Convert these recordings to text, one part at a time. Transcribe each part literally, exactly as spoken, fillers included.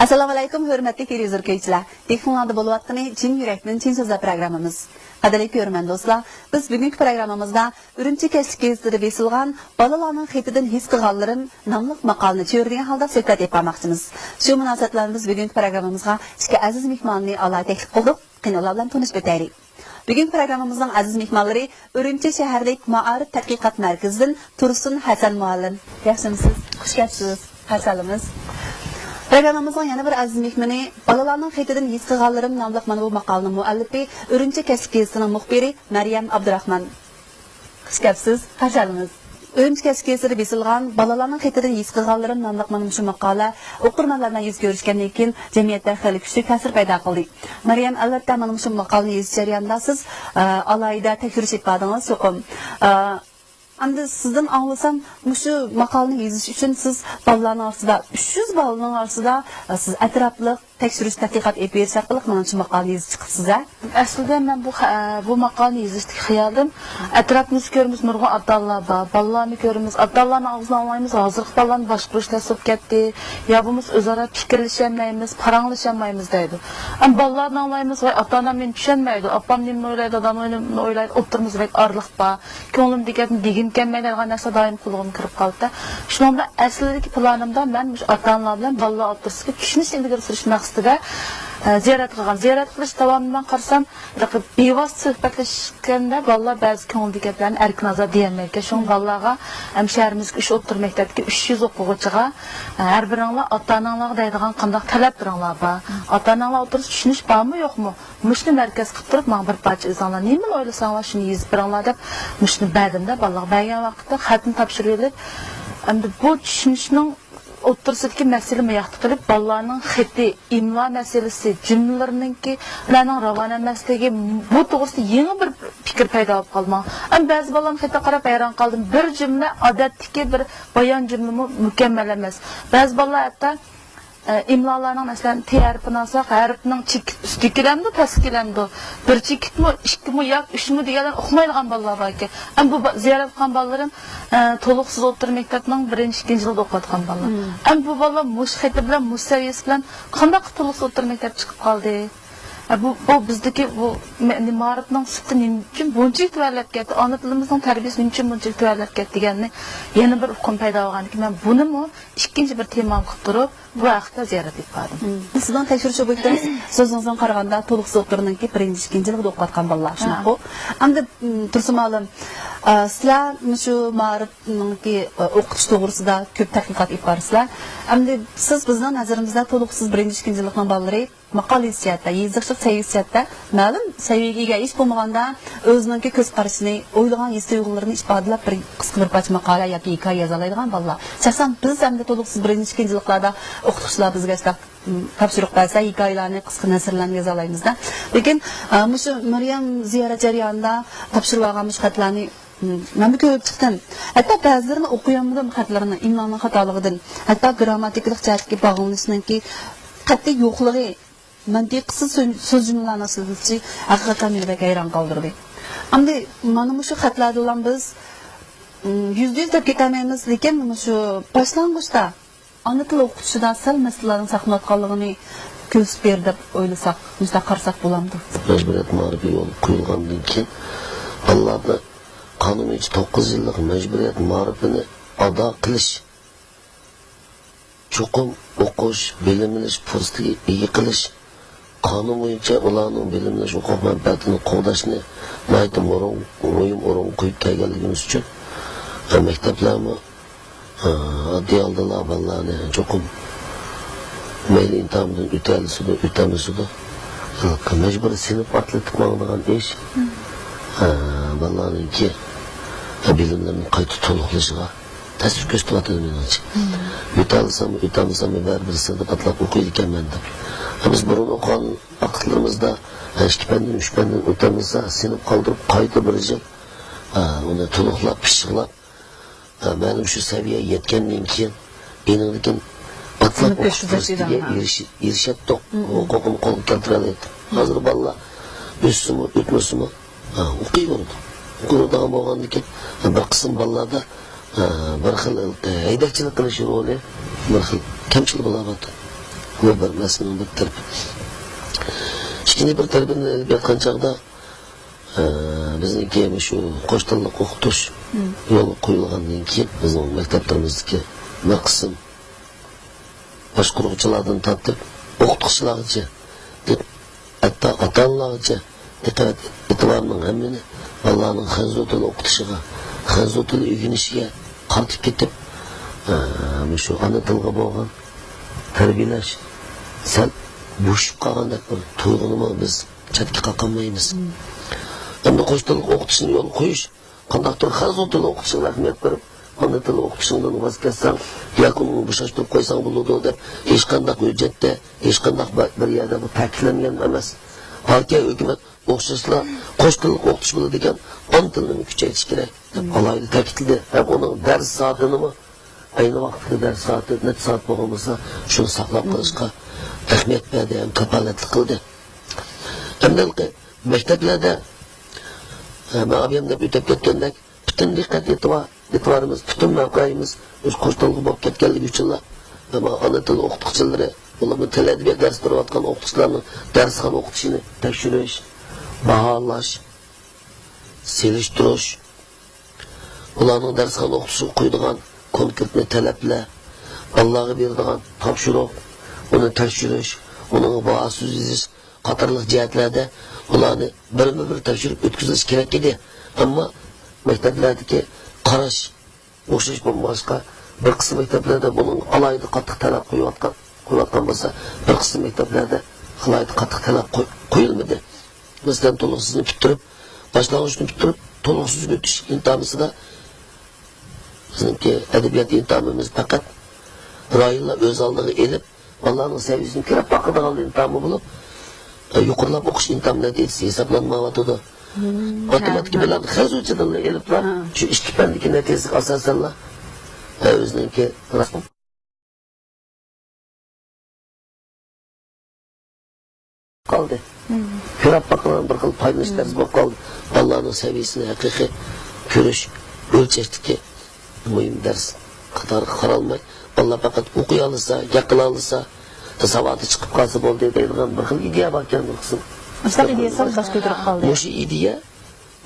ئەسسالامۇ ئەلەيكۇم، ھۆرمەتلىك تېلېۋىزور كۆرگۈچىلەر. دىققىتىڭلاردا بولۇۋاتقىنى چىن يۈرەكتىن چىن سۆزلەر پروگراممىمىز. قەدىرلىك كۆرۈرمەن دوستلار، بىز بۈگۈنكى پروگراممىمىزدا ئۈرۈمچى كەچلىك گېزىتىدە بېسىلغان بالىلارنىڭ خېتىدىن ھېس قىلغانلىرىم ناملىق ماقالىنى چۆرىدىگەن ھالدا سۆھبەت ئېلىپ بارماقچىمىز. شۇ مۇناسىۋەت بىلەن بىز بۈگۈنكى پروگراممىمىزغا ئىككى ئەزىز مېھماننى ئالاھىدە تەكلىپ قىلدۇق. قېنى، ئۇلار بىلەن تونۇشۇپ ئۆتەيلى. بۈگۈنكى پروگراممىمىزنىڭ ئەزىز مېھمانلىرى ئۈرۈمچى شەھەرلىك مائارىپ تەتقىقات مەركىزىدىن تۇرسۇن ھەسەن مۇئەللىم. ياخشىمۇسىز؟ خۇش كەپسىز. قارشى ئالىمىز. پروگراممىمىزنىڭ يەنە بىر ئەزىز مېھمىنى، بالىلارنىڭ خېتىدىن ھېس قىلغانلىرىم ناملىق مانا بۇ ماقالىنىڭ مۇئەللىپى، ئۈرۈمچى كەچلىك گېزىتىنىڭ مۇخبىرى مەريەم ئابدۇراخمان. خۇش كەپسىز. قارشى ئالىمىز. ئۈرۈمچى كەچلىك گېزىتىدە بېسىلغان بالىلارنىڭ خېتىدىن ھېس قىلغانلىرىم ناملىق مانا مۇشۇ ماقالە ئوقۇرمەنلەر بىلەن يۈز كۆرۈشكەندىن كېيىن جەمئىيەتتە خېلى كۈچلۈك تەسىر پەيدا قىلدى. مەريەم، ئەلۋەتتە، مانا مۇشۇ ماقالىنى يېزىش جەريانىدا سىز، ئە، ئالاھىدە تەكشۈرۈش ئېلىپ باردىڭىز چوقۇم. ئە، ئەمدى سىزدىن ئاڭلىسام، مۇشۇ ماقالىنى يېزىش ئۈچۈن سىز بالىلارنىڭ ئارىسىدا، ئۈچ يۈز بالىنىڭ ئارىسىدا، ئە، سىز ئەتراپلىق تەكشۈرۈش تەتقىقات ئېلىپ بېرىش ئارقىلىق مانا شۇ ماقالىنى يېزىپ چىقىپسىز-ھە؟ ئەسلىدە مەن بۇ خە-، بۇ ماقالىنى يېزىشتىكى خىيالىم، ئەتراپىمىزدا كۆرىمىز، نۇرغۇن ئاتا-ئانىلار بار. بالىلارنى كۆرىمىز، ئاتا-ئانىلارنىڭ ئاغزىدىن ئاڭلايمىز، ھازىرقى بالىلارنى باشقۇرۇش تەس بولۇپ كەتتى، يا بولمىسا ئۆزئارا پىكىرلىشەلمەيمىز، پاراڭلىشالمايمىز دەيدۇ. ئەمما بالىلاردىن ئاڭلايمىز، ۋاي، ئاتا-ئانام مېنى چۈشەنمەيدۇ، ئاپام نېمىنى ئويلايدۇ، دادام نېمىنى ئويلايدۇ، ئوتتۇرىمىزدا بەك ئارىلىق بار. كۆڭلۈمدىكى گەپنى دېگۈم كەلمەيدىغان نەرسە دائىم قۇلىقىمغا كىرىپ قالىدۇ. شۇنىڭ بىلەن ئەسلىدىكى پىلانىمدا مەن مۇشۇ ئاتا-ئانىلار بىلەن بالىلار ئوتتۇرىسىدىكى چۈشىنىش ئىلگىرى سۈرۈش مەقسىتىدە، ئە، زىيارەت قىلغان. زىيارەت قىلىش داۋامىدا مەن قارىسام، ھېلىقى بىۋاسىتە سۆھبەتلەشكەندە بالىلار بەزى كۆڭلىدىكى گەپلەرنى ئەركىن ئازاد دېيەلمەيدىكەن. شۇڭا بالىلارغا ھەم شەھىرىمىزدىكى ئۈچ ئوتتۇرا مەكتەپتىكى ئۈچ يۈز ئوقۇغۇچىغا، ئە، ھەر بىرىڭلار ئاتا-ئاناڭلارغا دەيدىغان قانداق تەلەپلىرىڭلار بار؟ ئاتا-ئاناڭلار ئوتتۇرىسىدا چۈشىنىش بارمۇ، يوقمۇ؟ مۇشۇنى مەركەز قىلىپ تۇرۇپ، ماڭا بىر پارچە ئۆزۈڭلار نېمىنى ئويلىساڭلار، شۇنى يېزىپ بېرىڭلار دەپ، مۇشۇنى بەردىم-دە، بالىلارغا بەرگەن ۋاقىتتا خەتنى تاپشۇرۇۋېلىپ، ئەمدى بۇ چۈشىنىشنىڭ ئوتتۇرىسىدىكى مەسىلە مۇياقتا قېلىپ، بالىلارنىڭ خېتى، ئىملا مەسىلىسى، جۈملىلىرىنىڭكى، ئۇلارنىڭ راۋان ئەمەسلىكى، بۇ توغرىسىدا يېڭى بىر پىكىر پەيدا بولۇپ قالدى ماڭا. ئەمما بەزى بالىلارنىڭ خېتىگە قاراپ ھەيران قالدىم. بىر جۈملە ئادەتتىكى بىر بايان جۈملىمۇ مۇكەممەل ئەمەس. بەزى بالىلار ھەتتا ئە، ئىملالارنىڭ، مەسىلەن، تى ھەرپىنى ئالساق، ھەرپنىڭ چېكىت ئۈستىگە كېلەمدۇ، پەسكە كېلەمدۇ؟ بىر چېكىتمۇ، ئىككىمۇ ياكى ئۈچمۇ دېگەنلەرنى ئۇقمايدىغان بالىلار بار ئىكەن. ئەمما بۇ با-، زىيارەت قىلغان بالىلىرىم، ئە، تولۇقسىز ئوتتۇرا مەكتەپنىڭ بىرىنچى، ئىككىنچى يىلىدا ئوقۇۋاتقان بالىلار. مم. ئەمما بۇ بالىلار مۇشۇ خېتى بىلەن، مۇشۇ سەۋىيەسى بىلەن قانداق قىلىپ تولۇقسىز ئوتتۇرا مەكتەپكە چىقىپ قالدى؟ ئە، بۇ، بۇ بىزدىكى بۇ مە-، مائارىپنىڭ سۈپىتى نېمە ئۈچۈن بۇنچىلىك تۆۋەنلەپ كەتتى؟ ئانا تىلىمىزنىڭ تەربىيەسى نېمە ئۈچۈن بۇنچىلىك تۆۋەنلەپ كەتتى دېگەننى يەنە بىر ئۇقۇم پەيدا بولغاندىكىن، مەن بۇنىمۇ ئىككىنچى بىر تېما قىلىپ تۇرۇپ، بۇ ھەقتە زىيارەت ئېلىپ باردىم. مم. سىزنىڭ تەكشۈرۈش ئوبيېكتىڭىز، سۆزىڭىزدىن قارىغاندا، تولۇقسىز ئوتتۇرىنىڭكى بىرىنچى، ئىككىنچى يىلىدا ئوقۇۋاتقان بالىلار، ھە، شۇنداققۇ؟ ئەمدى، مم، تۇرسۇن مۇئەللىم، ئە، سىلەر مۇشۇ مائارىپنىڭكى، ئە، ئوقۇتۇش توغرىسىدا كۆپ تەتقىقات ئېلىپ بارىسىلەر. ئەمدى سىز بىزنىڭ نەزىرىمىزدە تولۇقسىز بىرىنچى، ئىككىنچى يىللىقنىڭ بالىلىرى ماقالە يېزىش جەھەتتە، يېزىقچىلىق سەۋىيەسى جەھەتتە مەلۇم سەۋىيەگە ئىگە، ھېچ بولمىغاندا ئۆزىنىڭكى كۆز قارىشىنى، ئويلىغان ھېس تۇيغۇلىرىنى ئىپادىلەپ، بىر قىسقا بىر پارچە ماقالە ياكى ھېكايە يازالايدىغان بالىلار. شەخسەن بىز ئەمدى تولۇقسىز بىرىنچى، ئىككىنچى يىللىقلاردا ئوقۇتقۇچىلار بىزگە شۇنداق، م، تاپشۇرۇق بەرسە، ھېكايىلەرنى، قىسقا نەسرلەرنى يازالايمىزدا. لېكىن، ئا، مۇشۇ مەريەم زىيارەت جەريانىدا تاپشۇرۇۋالغان مۇشۇ خەتلەرنى مم، مەنمۇ كۆرۈپ چىقتىم. ھەتتا بەزىلىرىنى ئوقۇيالمىدىم، خەتلىرىنى، ئىملانىڭ خاتالىقىدىن، ھەتتا گرامماتىكىلىق جەھەتتىكى باغلىنىشنىڭكى قەتئىي يوقلۇقى، مەنتىقسىز سۆ-، سۆز جۈملىلەرنى ئىشلىتىشى ھەقىقەتەن مېنى بەك ھەيران قالدۇردى. ئەمدى مانا مۇشۇ خەتلەردىنلا بىز، مم، يۈزدە يۈز دەپ كېتەلمەيمىز، لېكىن مۇشۇ باشلانغۇچتا ئانا تىل ئوقۇتۇشىدا سەل مەسىلىلەرنىڭ ساقلىنىۋاتقانلىقىنى كۆرسىتىپ بېرى دەپ ئويلىساق، مۇشۇنداق قارىساق بولامدۇ؟ مەجبۇرىيەت مائارىپى يولغا قويۇلغاندىن كېيىن، بالىلاردا قانۇن بويىچە توققۇز يىللىق مەجبۇرىيەت مائارىپىنى ئادا قىلىش، چوقۇم ئوقۇش، بىلىم ئېلىش پۇرسىتىگە ئىگە قىلىش، قانۇن بويىچە ئۇلارنىڭ بىلىم ئېلىش ھوقۇق مەنپەئەتىنى قوغداشنى ناھايىتى مۇرۇن، مۇھىم ئورۇنغا قويۇپ كەلگەنلىكىمىز ئۈچۈن، مەكتەپلەرمۇ، ئاددىي ھالدىلا بالىلارنى چوقۇم مەيلى ئىمتىھاندىن ئۆتەلىسىدۇ، ئۆتەلمىسىدۇ، مەجبۇرىي سىنىپ ئارتلىتىپ ماڭىدىغان ئىش، بالىلارنىڭكى بىلىملىرىنى قايتا تولۇقلىشىغا تەسىر كۆرسىتىۋاتىدۇ مېنىڭچە. مم. ئۆتەلىسەممۇ، ئۆتەلمىسەممۇ بەرىبىر سىنىپ ئارتلاپ ئوقۇيدىكەنمەن دەپ. بىز بۇرۇن ئوقۇغان ۋاقىتلىرىمىزدا، ھە، ئىككى پەندىن، ئۈچ پەندىن ئۆتەلمىسە، سىنىپ قالدۇرۇپ، قايتا بىر يىل، ھە، ئۇنى تولۇقلاپ، پىششىقلاپ، ھە، مەلۇم شۇ سەۋىيەگە يەتكەندىن كېيىن، ئېنىڭدىن كېيىن ئاتلاپ ئوقۇش پۇرسىتىگە ئېرىشەتتۇق. مم. ھوقۇقىنى قولغا كەلتۈرەلەيتتۇق. ھازىر بالىلار ئۆسسىمۇ، ئۆتمىسىمۇ، ھە، ئوقۇيۋېرىدۇ. ئوقۇيۋېرىدىغان بولغاندىكىن، بىر قىسىم بالىلاردا، ھە، بىر خىل، ھە، ھەيدەكچىلىك قىلىش رولى بىر خىل كەمچىل بولاۋاتىدۇ. بۇ بىر مەسىلىنىڭ بىر تەرىپى. ئىككىنچى بىر تەرىپىنى ئېلىپ ئېيتقان چاغدا، ئە، بىزنىڭكى مۇشۇ قوش تىللىق ئوقۇتۇش يولغا قويۇلغاندىن كېيىن، بىزنىڭ مەكتەپلىرىمىزدىكى بىر قىسىم باشقۇرغۇچىلاردىن تارتىپ ئوقۇتقۇچىلارغىچە، ھەتتا ئاتا-ئانىلارغىچە دىققەت ئېتىبارنىڭ ھەممىنى بالىلارنىڭ خەنزۇ تىلى ئوقۇتۇشىغا، خەنزۇ تىلى ئۆگىنىشىگە قارىتىپ كېتىپ، ئە، مۇشۇ ئانا تىلغا بولغان تەربىيەلەش سەل بوشىشىپ قالغاندەك بىر تۇيغۇنىمۇ بىز چەتكە قاقالمايمىز. ئەمدى قوش تىللىق ئوقۇتۇشنى يولغا قويۇش، قانداقتۇر خەنزۇ تىلى ئوقۇتۇشىغا ئەھمىيەت بېرىپ، ئانا تىل ئوقۇتۇشۇڭدىن ۋاز كەچسەڭ ياكى ئۇنى بوشاشتۇرۇپ قويساڭ بولىدۇ دەپ، ھېچقانداق ھۆججەتتە، ھېچقانداق بىر يەردە بۇ تەكىتلەنگەن ئەمەس. پارتىيە، ھۆكۈمەت ئوخشاشلا قوش تىللىق ئوقۇتۇش بولىدىكەن، ئانا تىلنىمۇ كۈچەيتىش كېرەك دەپ ئالاھىدە تەكىتلىدى. ھەم ئۇنىڭ دەرس سائىتىنىمۇ، ئەينى ۋاقىتتىكى دەرس سائىتى نەچچە سائەت بولغان بولسا، شۇنى ساقلاپ قېلىشقا ئەھمىيەت بەردى ھەم كاپالەتلىك قىلدى. ئەمدى مەكتەپلەردە، ئە، مەن ئابىيەم دەپ ئۆتۈپ كەتكەندەك، پۈتۈن دىققەت ئېتىبار، ئېتىبارىمىز، پۈتۈن مەۋقەيىمىز ئۆز قوش تىلغا بولۇپ كەتكەنلىكى ئۈچۈنلا، ئەمما ئانا تىل ئوقۇتقۇچىلىرى، بولۇپمۇ تىل ئەدەبىيات دەرس بېرىۋاتقان ئوقۇتقۇچىلارنىڭ دەرسخانا ئوقۇتۇشىنى تەكشۈرۈش، باھالاش، سېلىشتۇرۇش، ئۇلارنىڭ دەرسخانا ئوقۇتۇشىغا قويىدىغان كونكرېتنى تەلەپلەر، بالىلارغا بېرىدىغان تاپشۇرۇق، ئۇنى تەكشۈرۈش، ئۇنىڭغا باھا سۆز يېزىش قاتارلىق جەھەتلەردە ئۇلارنى بىرمۇ بىر تەكشۈرۈپ ئۆتكۈزۈش كېرەك ئىدى. ئەمما مەكتەپلەردىكى قاراش ئوخشاش بولمىغاچقا، بىر قىسىم مەكتەپلەردە بۇنىڭغا ئالاھىدە قاتتىق تەلەپ قويۇۋاتقان، قويۇۋاتقان بولسا، بىر قىسىم مەكتەپلەردە ئالاھىدە قاتتىق تەلەپ قوي-، قويۇلمىدى. مەسىلەن، تولۇقسىزنى پۈتتۈرۈپ، باشلانغۇچنى پۈتتۈرۈپ، تولۇقسىز ئۆتۈش ئىمتىھانىسىدا بىزنىڭكى ئەدەبىيات ئىمتىھانىمىز پەقەت رايونلار ئۆز ئالدىغا ئېلىپ، بالىلارنىڭ سەۋىيەسىنى كۆرۈپ باقىدىغان ئىمتىھانى بولۇپ، يۇقىرىلاپ ئوقۇش ئىمتىھان نەتىجىسى ھېسابلانمايۋاتىدۇ. ماتېماتىكا بىلەن خەنزۇچە تىلنى ئېلىپلا، شۇ ئىككى پەندىكى نەتىجىسىگە ئاساسەنلا، ئۆزىنىڭكى راست قالدى. كۆرۈپ باقىدىغان بىر خىل پايدىلىنىش دەرسى بولۇپ قالدى. بالىلارنىڭ سەۋىيەسىنى ھەقىقىي كۆرۈش، ئۆلچەشتىكى مۇھىم دەرس قاتارىغا قارالماي، بالىلار پەقەت ئوقۇيالىسا، ياقىلالايسا، ساۋاتى چىقىپ قالسا بولدى دەيدىغان بىر خىل ئىدىيە باركەن بىر قىسىم. مۇشۇنداق ئىدىيە سەل باش كۆتۈرۈپ قالدى. مۇشۇ ئىدىيە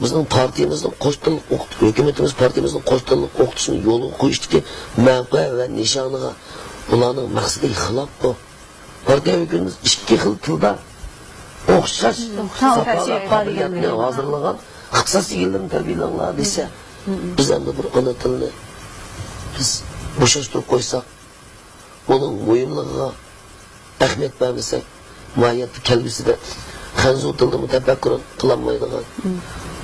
بىزنىڭ پارتىيىمىزنىڭ قوش تىللىق ئوقۇت-، ھۆكۈمىتىمىز پارتىيىمىزنىڭ قوش تىللىق ئوقۇتۇشنى يولغا قويۇشتىكى مەنبە ۋە نىشانىغا، ئۇلارنىڭ مەقسىتىگە خىلاپ بۇ. پارتىيە ھۆكۈمىتىمىز ئىككى خىل تىلدا ئوخشاش ساپادا قابىلىيەتنى ھازىرلىغان ئىختىساس ئىگىلىرىنى تەربىيەلەڭلار دېسە، بىز ئەمدى بىر ئانا تىلنى بىز بوشاشتۇرۇپ قويساق، ئۇنىڭ مۇھىملىقىغا ئەھمىيەت بەرمىسەك، ماھىيەتتە كەلگۈسىدە خەنزۇ تىلىدىمۇ تەپەككۇر قىلالمايدىغان،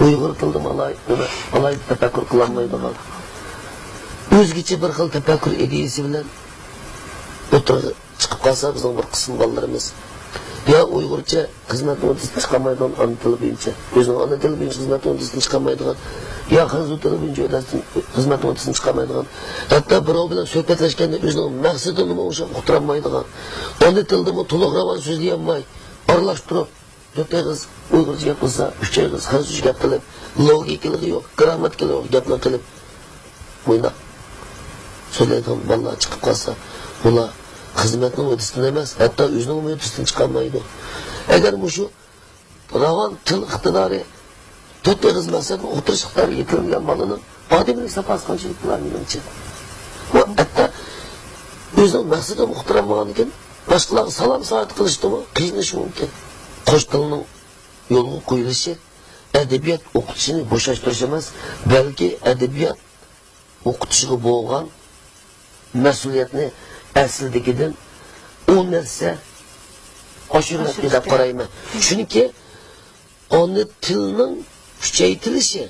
ئۇيغۇر تىلىدىمۇ ئالاھىدە، ئالاھىدە تەپەككۇر قىلالمايدىغان، ئۆزگىچە بىر خىل تەپەككۇر ئىدىيەسى بىلەن ئوتتۇرىغا چىقىپ قالسا، بىزنىڭ بىر قىسىم بالىلىرىمىز يا ئۇيغۇرچە خىزمەتنىڭ ھۆددىسىدىن چىقالمايدىغان ئانا تىلى بويىچە، ئۆزىنىڭ ئانا تىلى بويىچە خىزمەتنىڭ ھۆددىسىدىن چىقالمايدىغان، يا خەنزۇ تىلى بويىچە ھۆددىسىدىن، خىزمەتنىڭ ھۆددىسىدىن چىقالمايدىغان، ھەتتا بىراۋ بىلەن سۆھبەتلەشكەندە ئۆزىنىڭ مەقسىتىنىمۇ ئوخشاپ ئۇقتۇرالمايدىغان، ئانا تىلىدىمۇ تولۇق راۋان سۆزلىيەلمەي، ئارىلاشتۇرۇپ، تۆت ئېغىز ئۇيغۇرچە گەپ قىلسا، ئۈچ ئېغىز خەنزۇچە گەپ قىلىپ، لوگىكىلىقى يوق، گىرامماتىكىلىقى يوق گەپلەر قىلىپ، مۇنداق سۆزلەيدىغان بالىلار چىقىپ قالسا، ئۇلار خىزمەتنىڭ ھۆددىسىدىن ئەمەس، ھەتتا ئۆزىنىڭ ھۆددىسىدىن چىقالمايدۇ. ئەگەر مۇشۇ راۋان تىل ئىقتىدارى، تۆت ئېغىز مەقسەتنى ئوتتۇرىغا چىقىرىپ يېتىلمىگەن بالىنىڭ ئادىمىيلىك ساپاسى قانچىلىك بولار مېنىڭچە؟ ئۇ ھەتتا ئۆزىنىڭ مەقسىتىنى ئۇقتۇرالمىغاندىكىن، باشقىلارغا سالام سائەت قىلىشتىمۇ قىينىشى مۇمكىن. قوش تىلنىڭ يولغا قويۇلۇشى ئەدەبىيات ئوقۇتۇشنى بوشاشتۇرۇش ئەمەس، بەلكى ئەدەبىيات ئوقۇتۇشىغا بولغان مەسئۇلىيەتنى ئەسلىدىكىدىن ئون ھەسسە ئاشۇرۇۋەتتى دەپ قارايمەن. چۈنكى ئانا تىلنىڭ كۈچەيتىلىشى،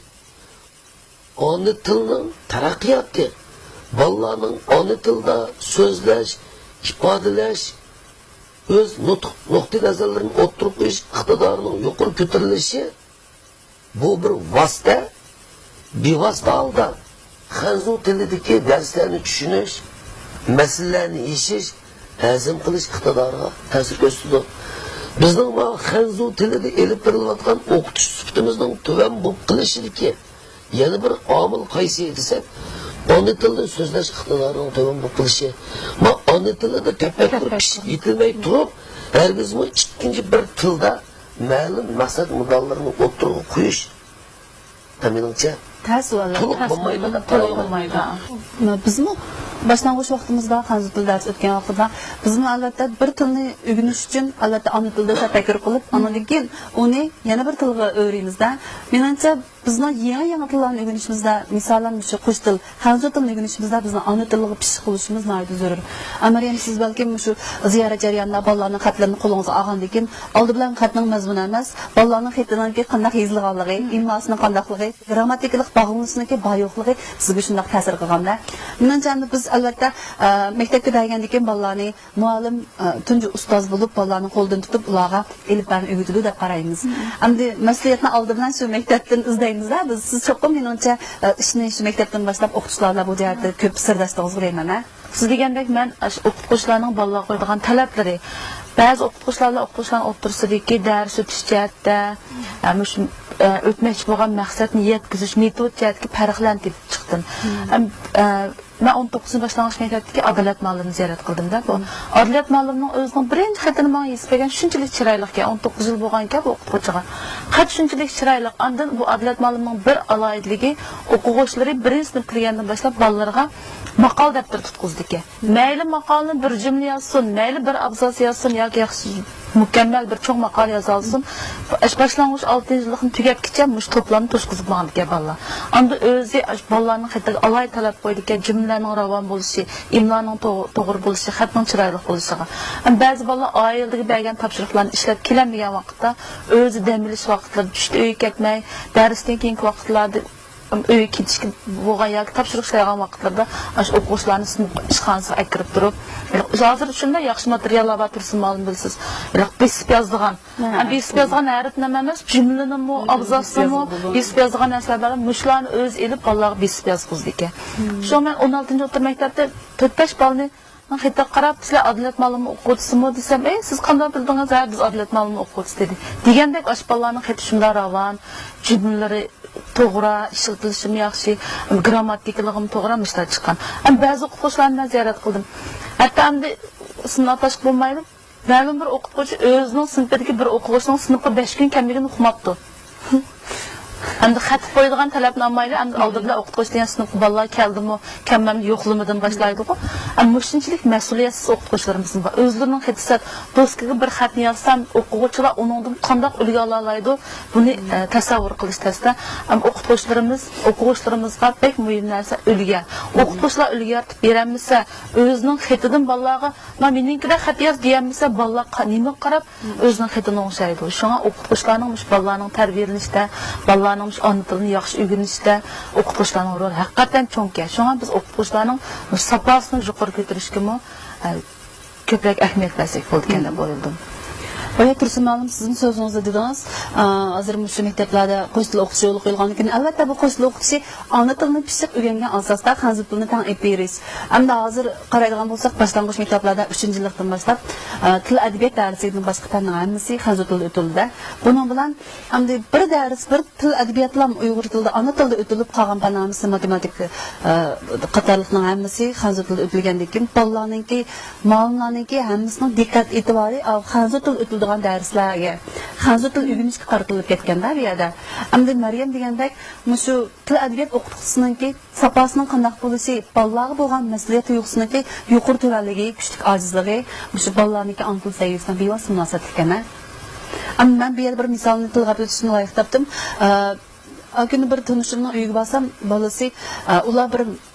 ئانا تىلنىڭ تەرەققىياتى، بالىلارنىڭ ئانا تىلدا سۆزلەش، ئىپادىلەش، ئۆز نۇتۇق، نۇقتىئىنەزەرلىرىنى ئوتتۇرىغا قويۇش ئىقتىدارىنىڭ يۇقىرى كۆتۈرۈلۈشى، بۇ بىر ۋاسىتە، بىۋاسىتە ھالدا خەنزۇ تىلىدىكى دەرسلەرنى چۈشىنىش، مەسىلىلەرنى يېشىش، ھەزىم قىلىش ئىقتىدارىغا تەسىر كۆرسىتىدۇ. بىزنىڭ مانا خەنزۇ تىلىدا ئېلىپ بېرىلىۋاتقان ئوقۇتۇش سۈپىتىمىزنىڭ تۆۋەن بولۇپ قېلىشىدىكى يەنە بىر ئامىل قايسى دېسەك، ئانا تىلدا سۆزلەش ئىقتىدارىنىڭ تۆۋەن بولۇپ قېلىشى. ما ئانا تىلىدا تەپەككۇر پىشىپ يېتىلمەي تۇرۇپ، ھەرگىزمۇ ئىككىنچى بىر تىلدا مەلۇم مەقسەت مۇددىئالىرىنى ئوتتۇرىغا قويۇش، مېنىڭچە، تەس ۋەلى. تولۇق بولمايدۇ دەپ قارايمەن. بىزمۇ باشلانغۇچ ۋاقتىمىزدا، خەنزۇ تىل دەرس ئۆتكەن ۋاقتىدا، بىزمۇ ئەلۋەتتە بىر تىلنى ئۆگىنىش ئۈچۈن، ئەلۋەتتە ئانا تىلدا تەپەككۇر قىلىپ، ئاندىن كېيىن ئۇنى يەنە بىر تىلغا ئۆرۈيمىز-دە. مېنىڭچە، بىزنىڭ يېڭى-يېڭى تىللارنى ئۆگىنىشىمىزدە، مىسالەن، مۇشۇ قوش تىل، خەنزۇ تىلىنى ئۆگىنىشىمىزدە بىزنىڭ ئانا تىلىغا پىششىق بولۇشىمىز ناھايىتى زۆرۈر. ئەمەرىيەم، سىز بەلكىم مۇشۇ زىيارەت جەريانىدا بالىلارنىڭ خەتلىرىنى قولىڭىزغا ئالغاندىن كېيىن، ئالدى بىلەن خەتنىڭ مەزمۇنى ئەمەس، بالىلارنىڭ خېتىنىڭكى قانداق يېزىلغانلىقى، ئىملاسىنىڭ قانداقلىقى، گرامماتىكىلىق باغلىنىشىنىڭكى بار-يوقلۇقى سىزگە شۇنداق تەسىر قىلغاندا. مېنىڭچە، ئەمدى بىز، ئەلۋەتتە، ئە، مەكتەپكە بەرگەندىن كېيىن بالىلارنى مۇئەللىم، ئە، تۇنجى ئۇستاز بولۇپ، بالىلارنى قولىدىن تۇتۇپ، ئۇلارغا ئېلىپ بەرمە ئۆگىتىدۇ دەپ قارايمىز. ئەمدى مەسئۇلىيەتنى ئالدى بىلەن شۇ مەكتەپتىن ئىزدەيمىز-دە بىز. سىز چوقۇم، مېنىڭچە، ئە، ئىشنى شۇ مەكتەپتىن باشلاپ ئوقۇتقۇچىلار بىلەن بۇ جەھەتتە كۆپ سىرداشلىقىڭىزغا دەيمەن-ھە. سىز دېگەندەك، مەن ئاشۇ ئوقۇتقۇچىلارنىڭ بالىلارغا قويىدىغان تەلەپلىرى، بەزى ئوقۇتقۇچىلار بىلەن ئوقۇتقۇچىلارنىڭ ئوتتۇرىسىدىكى دەرس ئۆتۈش جەھەتتە، ئە، مۇشۇ، ئە، ئۆتمەكچى بولغان مەقسەتنى يەتكۈزۈش مېتود جەھەتتىكى پەرقلەرنى تېپىپ چىقتىم. ئەم، ئە، مەن ئون توققۇزىنچى باشلانغۇچ مەكتەپتىكى ئادالەت مۇئەللىمنى زىيارەت قىلدىم-دە. بۇ ئادالەت مۇئەللىمنىڭ ئۆزىنىڭ بىرىنچى خېتىنى ماڭا يېزىپ بەرگەن، شۇنچىلىك چىرايلىقكەن، ئون توققۇز يىل بولغانكەن بۇ ئوقۇتقۇچىغا. خەت شۇنچىلىك چىرايلىق. ئاندىن بۇ ئادالەت مۇئەللىمنىڭ بىر ئالاھىدىلىكى، ئوقۇغۇچىلىرى بىرىنچى سىنىپ كىرگەندىن باشلاپ بالىلىرىغا ماقالە دەپتىرى تۇتقۇزىدىكەن. مەيلى ماقالىنى بىر جۈملە يازسۇن، مەيلى بىر ئابزاس يازسۇن ياكى ياخشى مۇكەممەل بىر چوڭ ماقالە يازالىسۇن، ئاشۇ باشلانغۇچ ئالتىنچى يىللىقنى تۈگەتكىچە مۇشۇ توپلامنى توشقۇزۇپ ماڭىدىكەن بالىلار. ئاندىن ئۆزى ئاشۇ بالىلارنىڭ خېتىگە ئالاھىدە تەلەپ قويىدىكەن، جۈملىلەرنىڭ راۋان بولۇشى، ئىملانىڭ تو-، توغرا بولۇشى، خەتنىڭ چىرايلىق بولۇشىغا. ئەمما بەزى بالىلار ئائىلىدىكى بەرگەن تاپشۇرۇقلارنى ئىشلەپ كېلەلمىگەن ۋاقىتتا، ئۆزى دەم ئېلىش ۋاقىتلىرىدا، چۈشتە ئۆيگە كەتمەي، دەرستىن كېيىنكى ۋاقىتلاردا ئۆيگە كېتىشكە بولغان ياكى تاپشۇرۇق ئىشلەيدىغان ۋاقىتلىرىدا ئاشۇ ئوقۇغۇچىلارنى سىنىپ ئىشخانىسىغا ئەكىرىپ تۇرۇپ، ھازىر شۇنداق ياخشى ماتېرىياللار بار تۇرسۇن، مۇئەللىم بىلىسىز. بېسىپ يازىدىغان، ھە، بېسىپ يازغان ھەرپنى ئەمەس، جۈملىنىمۇ، ئابزاسنىمۇ بېسىپ يازغان نەرسىلەر بار. مۇشۇلارنى ئۆزى ئېلىپ، بالىلارغا بېسىپ يازغۇزىدىكەن. شۇڭا مەن ئون ئالتىنچى ئوتتۇرا مەكتەپتە تۆت-بەش بالىنى خېتىگە قاراپ، سىلەر ئادالەت مۇئەللىمنىڭ ئوقۇغۇچىسىمۇ دېسەم، ئەي، سىز قانداق بىلدىڭىز؟ ھە، بىز ئادالەت مۇئەللىمنىڭ ئوقۇغۇچىسى دېدى. دېگەندەك، ئاشۇ بالىلارنىڭ خېتى شۇنداق راۋان، جۈملىلىرى توغرا، ئىشلىتىلىشىمۇ ياخشى، گىرامماتىكىلىقىمۇ توغرا، مۇشۇنداق چىققان. ئەمما بەزى ئوقۇتقۇچىلارنى مەن زىيارەت قىلدىم. ھەتتا ئەمدى ئىسىمنى ئاتاشقا بولمايدۇ. مەلۇم بىر ئوقۇتقۇچى ئۆزىنىڭ سىنىپىدىكى بىر ئوقۇغۇچىنىڭ سىنىپقا بەش كۈن كەلمىگىنىنى ئۇقماپتۇ. ئەمدى خەت قويىدىغان تەلەپنى ئالمايلى، ئەمدى ئالدى بىلەن ئوقۇتقۇچى دېگەن سىنىپقا بالىلار كەلدىمۇ، كەلمەمدۇ، يوقلىمىدىمۇ باشلايدىغۇ. ئەمما مۇشۇنچىلىك مەسئۇلىيەتسىز ئوقۇتقۇچىلىرىمىزمۇ بار. ئۆزلىرىنىڭ خېتى سەت، دوسكىغا بىر خەتنى يازسام، ئوقۇغۇچىلار ئۇنىڭدىن قانداق ئۈلگە ئالالايدۇ، بۇنى، ئە، تەسەۋۋۇر قىلىش تەستە. ئەمما ئوقۇتقۇچىلىرىمىز، ئوقۇغۇچىلىرىمىزغا بەك مۇھىم نەرسە ئۈلگە. ئوقۇتقۇچىلار ئۈلگە يارىتىپ بېرەلمىسە، ئۆزىنىڭ خېتىدىن بالىلارغا، مانا مېنىڭكىدەك خەت ياز دېيەلمىسە، بالىلار قا-، نېمىگە قاراپ ئۆزىنىڭ خېتىنى ئوڭشايدۇ. شۇڭا ئوقۇتقۇچىلارنىڭ مۇشۇ بالىلارنىڭ تەربىيەلىنىشتە، بالىلارنىڭ مۇشۇ ئانا تىلىنى ياخشى ئۆگىنىشتە ئوقۇتقۇچىلارنىڭ رولى ھەقىقەتەن چوڭكەن. شۇڭا بىز ئوقۇتقۇچىلارنىڭ مۇشۇ ساپاسىنى يۇقىرى كۆتۈرۈشكىمۇ، ئە، كۆپرەك ئەھمىيەت بەرسەك بولىدىكەن دەپ ئويلىدىم. بايا تۇرسۇن مۇئەللىم، سىزمۇ سۆزىڭىزدە دېدىڭىز، ئا، ھازىر مۇشۇ مەكتەپلەردە قوش تىل ئوقۇتۇشى يولغا قويۇلغاندىن كېيىن، ئەلۋەتتە، بۇ قوش تىل ئوقۇتۇشى ئانا تىلنى پىششىق ئۆگەنگەن ئاساستا خەنزۇ تىلىنى تەڭ ئېلىپ بېرىش. ئەمدى ھازىر قارايدىغان بولساق، باشلانغۇچ مەكتەپلەردە ئۈچىنچى يىللىقتىن باشلاپ، ئە، تىل ئەدەبىيات دەرسىدىن باشقا پەننىڭ ھەممىسى خەنزۇ تىلىدا ئۆتۈلىدۇ. بۇنىڭ بىلەن ئەمدى بىر دەرس، بىر تىل ئەدەبىياتلام ئۇيغۇر تىلىدا، ئانا تىلدا ئۆتۈلۈپ قالغان پەن ھەممىسى ماتېماتىكا، ئە، قاتارلىقنىڭ ھەممىسى خەنزۇ تىلىدا ئۆتۈلگەندىن كېيىن، بالىلارنىڭكى، مۇئەللىملەرنىڭكى ھەممىسىنىڭ دىققەت ئېتىبارى، ئاۋۇ خەنزۇ تىلدا ئۆتۈلىدىغان دەرسلەرگە، خەنزۇ تىل ئۆگىنىشكە قارىتىلىپ كەتكەندە بۇ يەردە. ئەمدى مەريەم دېگەندەك، مۇشۇ تىل ئەدەبىيات ئوقۇتقۇچىسىنىڭكى ساپاسىنىڭ قانداق بولۇشى، بالىلارغا بولغان مەسئۇلىيەت تۇيغۇسىنىڭكى يۇقىرى تۆۋەنلىكى، كۈچلۈك ئاجىزلىقى مۇشۇ بالىلارنىڭكى ئانا تىل سەۋىيەسى بىلەن بىۋاسىتە مۇناسىۋەتلىك ئەمەس. ئەمما مەن بۇ يەردە بىر مىسالنى تىلغا ئېلىپ ئۆتۈشنى لايىق تاپتىم. ئە، ئا كۈنى بىر تونۇشۇمنىڭ ئۆيىگە بارسام، بالىسى، ئە، ئۇلار بىر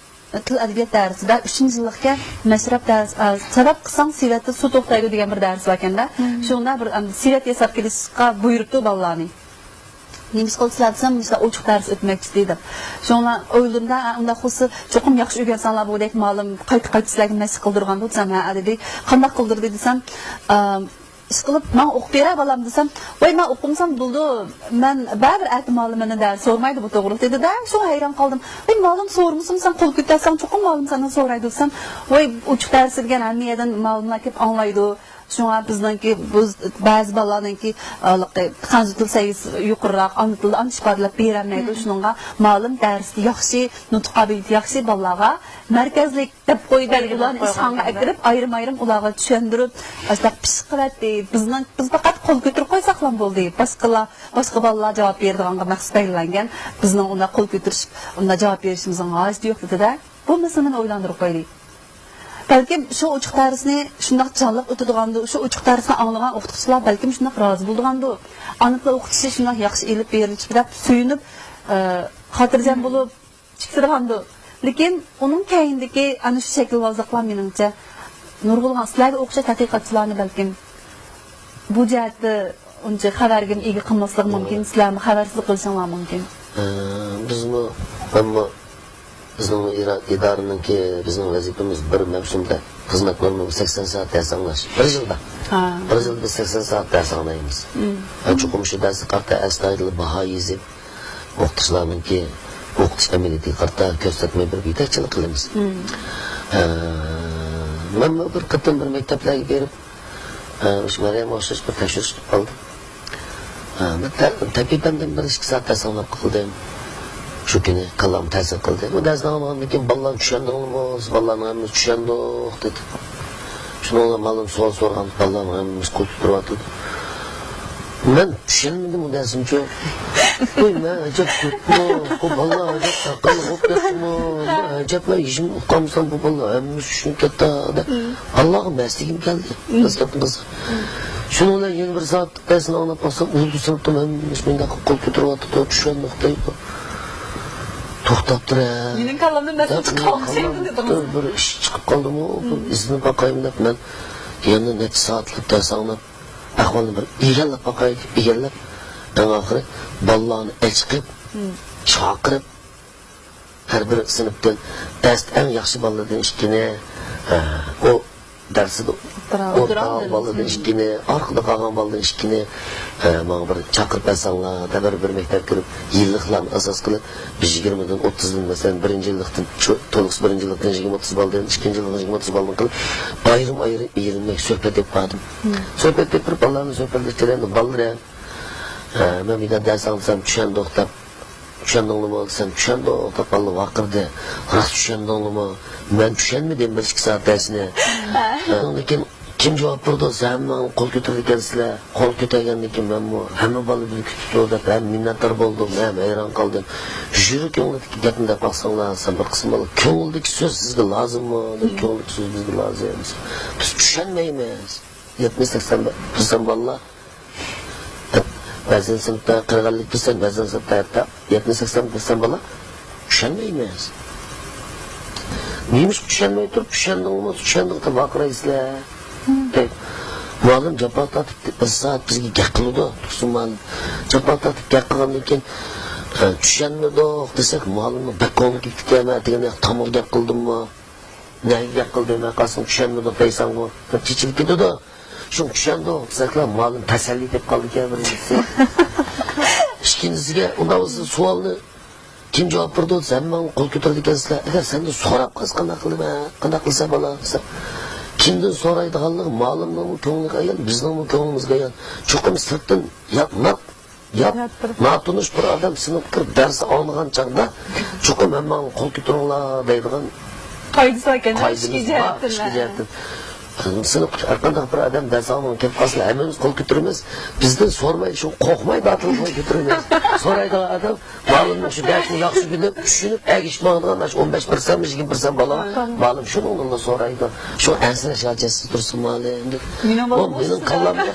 تىل ئەدەبىيات دەرسىدە ئۈچىنچى يىللىقكەن مەشرەپ دەرس، ئە، سەۋەب قىلساڭ سېۋەتتە سۇ توختايدۇ دېگەن بىر دەرس باركەندە. شۇڭا بىر، ئەم، سېۋەت ياساپ كېلىشقا بۇيرۇپتۇ بالىلارنى. نېمە ئىش قىلدى سىلەر دېسەم، مۇشۇنداق ئوچۇق دەرس ئۆتمەكچى دەپ. شۇڭا ئويلىدىم-دە، ئۇنداق بولسا چوقۇم ياخشى ئۆگەنسەڭلار بولغۇدەك، مۇئەللىم قايتا-قايتا سىلەرگە مەشىق قىلدۇرغاندۇ دېسەم، ھە دېدى. قانداق قىلدۇردى دېسەم، ئىشقىلىپ، ماڭا ئوقۇپ بېرە بالام دېسەم، ۋاي، مەن ئوقۇمىسام بولىدۇ، مەن بەرىبىر ئەتە مۇئەللىمىمنى دەپ سورىمايدۇ بۇ توغرىلىق دېدى-دە. شۇڭا ھەيران قالدىم. ۋاي، مۇئەللىم سورىمىسىمۇ سەن قول كۆتەرسەڭ چوقۇم مۇئەللىم سەندىن سورايدۇ دېسەم، ۋاي، ئوچۇق دەرس دېگەن ھەممە يەردىن مۇئەللىملەر كېلىپ ئاڭلايدۇ. شۇڭا بىزنىڭكى بۇ بەزى بالىلارنىڭكى ھېلىقى خەنزۇ تىل سەۋىيەسى يۇقىرىراق، ئانا تىلدا ئانا ئىپادىلەپ بېرەلمەيدۇ. شۇنىڭغا مۇئەللىم دەرستە ياخشى، نۇتۇق قابىلىيىتى ياخشى بالىلارغا مەركەزلىك دەپ قويۇپ، بەلگىلەپ ئۇلارنى قويغان ئىشخانىغا ئەكىرىپ، ئايرىم-ئايرىم ئۇلارغا چۈشەندۈرۈپ، ئاشۇنداق پىششىق قىلاتتى. بىزنىڭ، بىز پەقەت قول كۆتۈرۈپ قويساقلا بولدى. باشقىلار، باشقا بالىلار جاۋاب بېرىدىغانغا مەخسۇس بەلگىلەنگەن. بىزنىڭ ئۇنداق قول كۆتۈرۈش، ئۇنداق جاۋاب بېرىشىمىزنىڭ ھاجىتى يوق دېدى-دە. بۇ مەسىلە مېنى ئويلاندۇرۇپ قويدى. بەلكىم شۇ ئوچۇق دەرسنى شۇنداق جانلىق ئۆتىدىغاندۇ، شۇ ئوچۇق دەرسنى ئاڭلىغان ئوقۇتقۇچىلار بەلكىم شۇنداق رازى بولىدىغاندۇ، ئانا تىل ئوقۇتۇشى شۇنداق ياخشى ئېلىپ بېرىلىپتۇ دەپ سۆيۈنۈپ، ئە، خاتىرجەم بولۇپ چىقىدىغاندۇ. لېكىن ئۇنىڭ كەينىدىكى ئەنە شۇ شەكىلۋازلىقلار مېنىڭچە نۇرغۇنلىغان سىلەرگە ئوخشاش تەتقىقاتچىلارنى بەلكىم بۇ جەھەتتە ئۇنچە خەۋەرگىمۇ ئىگە قىلماسلىقى مۇمكىن، سىلەرمۇ خەۋەرسىزلىك قىلىشىڭلار مۇمكىن. ئە، بىزمۇ، مەنمۇ، بىزنىڭ ئىرا-، ئىدارىنىڭكى، بىزنىڭ ۋەزىپىمىز بىر مەۋسۇمدا خىزمەت نورمىسى سەكسەن سائەت دەرس ئاڭلاش. بىر يىلدا. ھا. بىر يىلدا بىز سەكسەن سائەت دەرس ئاڭلايمىز. مم. ھە، چوقۇم شۇ دەرسكە قارىتا ئەستايىدىل باھا يېزىپ، ئوقۇتقۇچىلارنىڭكى ئوقۇتۇش ئەمەلىيىتىگە قارىتا كۆرسەتمە بېرىپ يېتەكچىلىك قىلىمىز. مم. ئە، مەنمۇ بىر قېتىم بىر مەكتەپلەرگە بېرىپ، ئە، مۇشۇ مەريەمگە ئوخشاش بىر تەكشۈرۈش قىلىپ قالدىم. ئە، بىر تە-، تەبىئىي پەندىن بىر ئىككى سائەت دەرس ئاڭلاپ قالدىم. شۇ كۈنى كاللام تەسىر قىلدى. بۇ دەرسنى ئاڭلىغاندىن كېيىن، بالىلارنى چۈشەندىڭلىمۇ؟ بالىلارنىڭ ھەممىسى چۈشەندۇق دېدى. شۇنىڭ بىلەن مۇئەللىم سوئال سورىغان، بالىلارنىڭ ھەممىسى قول كۆتۈرۈۋاتىدۇ. مەن چۈشەنمىدىم ئۇ دەرسنىچۇ. ۋوي، مەن ئەجەب كۆپمۇ؟ بۇ بالىلار ئەجەب ئەقىللىق بولۇپ كەتتىمۇ؟ مەن ئەجەبلا ھېچنېمە ئۇقالمىسام، بۇ بالىلار ھەممىسى چۈشىنىپ كەتتى دەپ، بالىلارغا مەستىگىم كەلدى. مەستەپتىن قىزىق. شۇنىڭ بىلەن يەنە بىر سائەت دەرسنى ئاڭلاپ باقسام، ئۇ سىنىپتا مەن مۇنداق قول كۆتۈرۈۋاتىدۇ، چۈشەندۇق دەيدۇ. توختاپ تۇر ھە. مېنىڭ كاللامدىن مەسىلە چىققان ئوخشايدۇ دېدىڭىز. بىر ئىش چىقىپ قالدىمۇ، بىر ئىزدىنىپ باقايمۇ دەپ مەن يەنە نەچچە سائەتلەپ دەرس ئاڭلاپ، ئەھۋالنى بىر ئىگىلەپ باقاي دەپ ئىگىلەپ، ئەڭ ئاخىرى بالىلارنى ئەچىقىپ، چاقىرىپ، ھەر بىر سىنىپتىن دەرستە ئەڭ ياخشى بالىلاردىن ئىككىنى، ئە، ئۇ دەرسىدە ئوتتۇرا بالىلاردىن ئىككىنى، ئارقىدا قالغان بالىدىن ئىككىنى، ئە، ماڭا بىر چاقىرىپ بەرسەڭلار دەپ، ھەر بىر مەكتەپكە كىرىپ، يىللىقلارنى ئاساس قىلىپ، بىر يىگىرمىدىن ئوتتۇزدىن، مەسىلەن، بىرىنچى يىللىقتىن، شۇ تولۇقسىز بىرىنچى يىللىقتىن يىگىرمە ئوتتۇز بالىدىن، ئىككىنچى يىللىقتىن يىگىرمە ئوتتۇز بالىدىن قىلىپ، ئايرىم-ئايرىم ئېرىنمەي سۆھبەت ئېلىپ باردىم. سۆھبەت ئېلىپ بېرىپ، بالىلارنى سۆھبەتلەشتۈرگەندە، بالىلار ھەم، ئە، مەن بىردەم دەرس ئاڭلىسام، چۈشەندۇق دەپ، چۈشەندىڭلىمۇ دېسەم، چۈشەندۇق دەپ بالىلار ۋارقىرىدى. راست چۈشەندىڭلىمۇ؟ مەن چۈشەنمىدىم بىر ئىككى سائەت دەرسنى. ئۇنىڭدىن كېيىن كىم جاۋاب بېرىدۇ دېسە، ھەممىڭلار قول كۆتۈرىدىكەنسىلەر. قول كۆتەرگەندىن كېيىن مەنمۇ ھەممە بالا بىزنى كۈتۈپتۇ دەپ، ھەم مىننەتدار بولدۇم، ھەم ھەيران قالدىم. ژۇرى كۆڭلىدىكى گەپنى دەپ باقساڭلار، دېسەم، بىر قىسىم بالا، كۆڭۈلدىكى سۆز سىزگە لازىممۇ؟ دېدى، كۆڭلىدىكى سۆز بىزگە لازىم، دېسە، بىز چۈشەنمەيمىز. يەتمىش سەكسەن پىرسەنت بالىلار، بەزى سىنىپتا قىرىق ئەللىك پىرسەنت، بەزى سىنىپتا ھەتتا يەتمىش سەكسەن پىرسەنت بالا چۈشەنمەيمىز. نېمىشقا چۈشەنمەي تۇرۇپ، چۈشەندىڭمۇ، چۈشەندۇق دەپ ۋارقىرايسىلەر؟ دەپ. مۇئەللىم جاپا تارتىپ بىر سائەت بىزگە گەپ قىلىدۇ، تۇرسۇن مۇئەللىم. جاپا تارتىپ گەپ قىلغاندىن كېيىن، ئە، چۈشەنمىدۇق دېسەك، مۇئەللىمنىڭ بەك كۆڭلى كېتىپتۇ، مەن دېگەن تامغا گەپ قىلدىممۇ؟ نەگە گەپ قىلدىم، مەن قالسام چۈشەنمىدۇق دەيسەنغۇ، دەپ چېچىلىپ كېتىدۇ. شۇڭا چۈشەندۇق دېسەكلا، مۇئەللىم تەسەللى دەپ قالىدىكەن بىرىنچىسى. ئىككىنچىسىگە، ئۇنداق بولسا سوئالنى كىم جاۋاب بېرىدۇ دېسە، ھەممىڭلار قول كۆتۈرىدىكەنسىلەر. ئەگەر سەندىن سوراپ قالسا قانداق قىلىمەن؟ قانداق قىلسا بولا دېسە، كىمدىن سورايدىغانلىقى مۇئەللىمنىڭمۇ كۆڭلىگە ئايان، بىزنىڭمۇ كۆڭلىمىزگە ئايان. چوقۇم سىرتتىن يات، نات، يات، ناتونۇش بىر ئادەم سىنىپقا كىرىپ دەرس ئاڭلىغان چاغدا، چوقۇم ھەممىڭلار قول كۆتۈرۈڭلار دەيدىغان قائىدىسى بار ئىكەن، قائىدىمىز ئىچكى بار، جەھەتتىن. ئىچكى جەھەتتىن. سىنىپقا ھەرقانداق بىر ئادەم دەرس ئاڭلىغىلى كېلىپ قالسىلا، ھەممىمىز قول كۆتۈرىمىز. بىزدىن سورىمايدۇ، شۇ قورقمايدۇ، ئاتىلىپ قول كۆتۈرىمىز. سورايدىغان ئادەم مۇئەللىمنىڭ شۇ دەرسنى ياخشى بىلىپ، چۈشىنىپ، ئەگىشىپ ماڭىدىغان، ئاشۇ ئون بەش پىرسەنتمۇ، يىگىرمە پىرسەنت بالا، مۇئەللىم شۇنىڭدىنلا سورايدۇ. شۇ ئەنسىرەش ھاجەتسىز تۇرسۇن مۇئەللىم دېدى. بۇ مېنىڭ كاللامغا